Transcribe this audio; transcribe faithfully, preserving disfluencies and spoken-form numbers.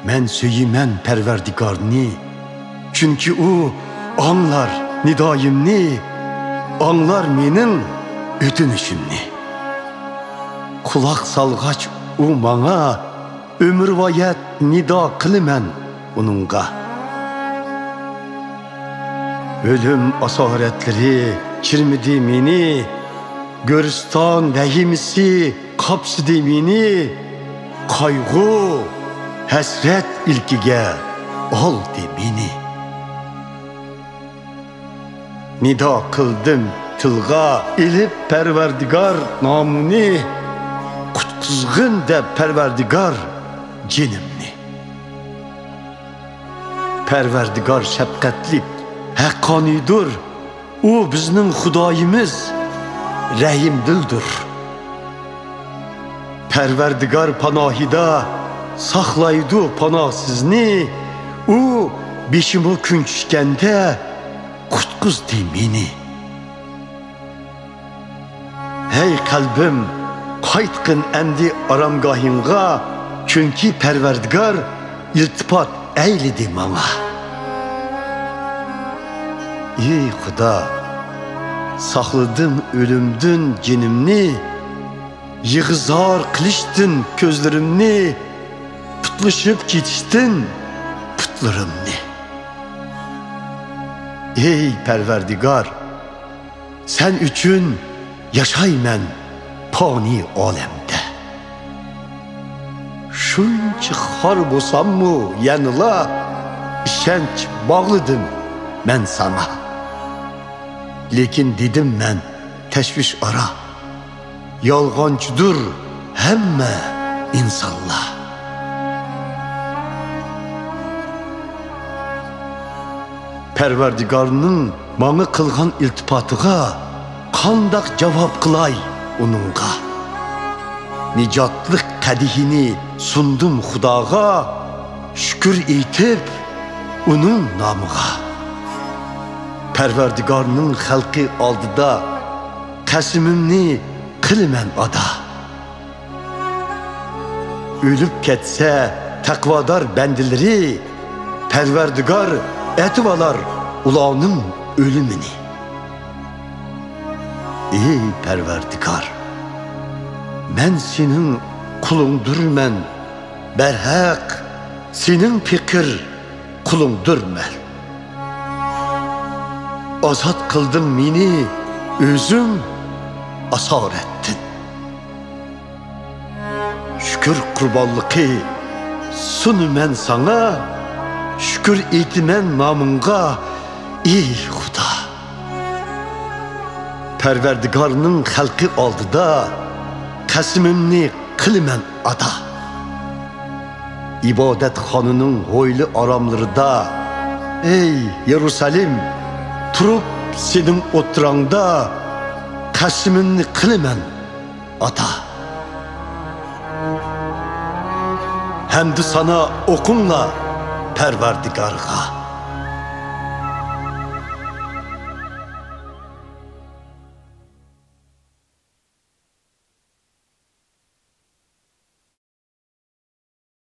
مەن سۆيىمەن پەرۋەردىگارنى، چۈنكى ئۇ ئاڭلار نىدايىمنى، ئاڭلار مېنىڭ ئۆتۈنۈشۈمنى. قۇلاق سالغاچ ئۇ ماڭا، ئۆمۈرۋايەت نىدا قىلىمەن ئۇنىڭغا. ئۆلۈم ئاسارەتلىرى چىرمىدى مېنى، گۆرىستان ۋەھىمىسى قاپسىدى مېنى، قايغۇ، ھەسرەت ئىلكىگە ئالدى مېنى. نىدا قىلدىم تىلغا ئېلىپ پەرۋەردىگار نامىنى، قۇتقۇزغىن دەپ پەرۋەردىگار جېنىمنى. پەرۋەردىگار شەپقەتلىك، ھەققانىيدۇر، ئۇ بىزنىڭ خۇدايىمىز، رەھىمدىلدۇر. پەرۋەردىگار پاناھىدا ساقلايدۇ پاناھسىزنى، ئۇ بېشىمغا كۈن چۈشكەندە قۇتقۇزدى مېنى. ھەي قەلبىم، قايتقىن ئەمدى ئارامگاھىڭغا، چۈنكى پەرۋەردىگار ئىلتىپات ئەيلىدى ماڭا. ئى خۇدا، ساقلىدىڭ ئۆلۈمدىن جېنىمنى، يىغا-زار قىلىشتىن كۆزلىرىمنى، پۇتلىشىپ كېتىشتىن پۇتلىرىمنى. ئى پەرۋەردىگار، سەن ئۈچۈن ياشايمەن پانىي ئالەمدە. شۇنچە خار بولساممۇ يەنىلا ئىشەنچ باغلىدىم مەن ساڭا. لېكىن دېدىم مەن تەشۋىش ئارا، يالغانچىدۇر ھەممە ئىنسانلار. پەرۋەردىگارنىڭ ماڭا قىلغان ئىلتىپاتىغا قانداق جاۋاب قىلاي ئۇنىڭغا؟ نىجاتلىق قەدىھىنى سۇندۇم خۇداغا، شۈكۈر ئېيتىپ ئۇنىڭ نامىغا. پەرۋەردىگارنىڭ خەلقى ئالدىدا قەسىمىمنى قىلىمەن ئادا. ئۆلۈپ كەتسە تەقۋادار بەندىلىرى، پەرۋەردىگار ئېتىۋالار ئۇلارنىڭ ئۆلۈمىنى. ئى پەرۋەردىگار، مەن سېنىڭ قۇلۇڭدۇرمەن، بەرھەق، سېنىڭ پېقىر قۇلۇڭدۇرمەن. ئازاد قىلدىڭ مېنى ئۆزۈڭ ئاسارەتتىن. شۈكۈر قۇربانلىقى سۇنىمەن ساڭا، شۈكۈر ئېيتىمەن نامىڭغا، ئى خۇدا. پەرۋەردىگارنىڭ خەلقى ئالدىدا قەسىمىمنى قىلىمەن ئادا. ئىبادەتخانىنىڭ ھويلا ئاراملىرىدا، ئەي يېرۇسالىم، تۇرۇپ سېنىڭ ئوتتۇراڭدا قەسىمىمنى قىلىمەن ئادا. ھەمدۇ سانا ئوقۇڭلار پەرۋەردىگارغا.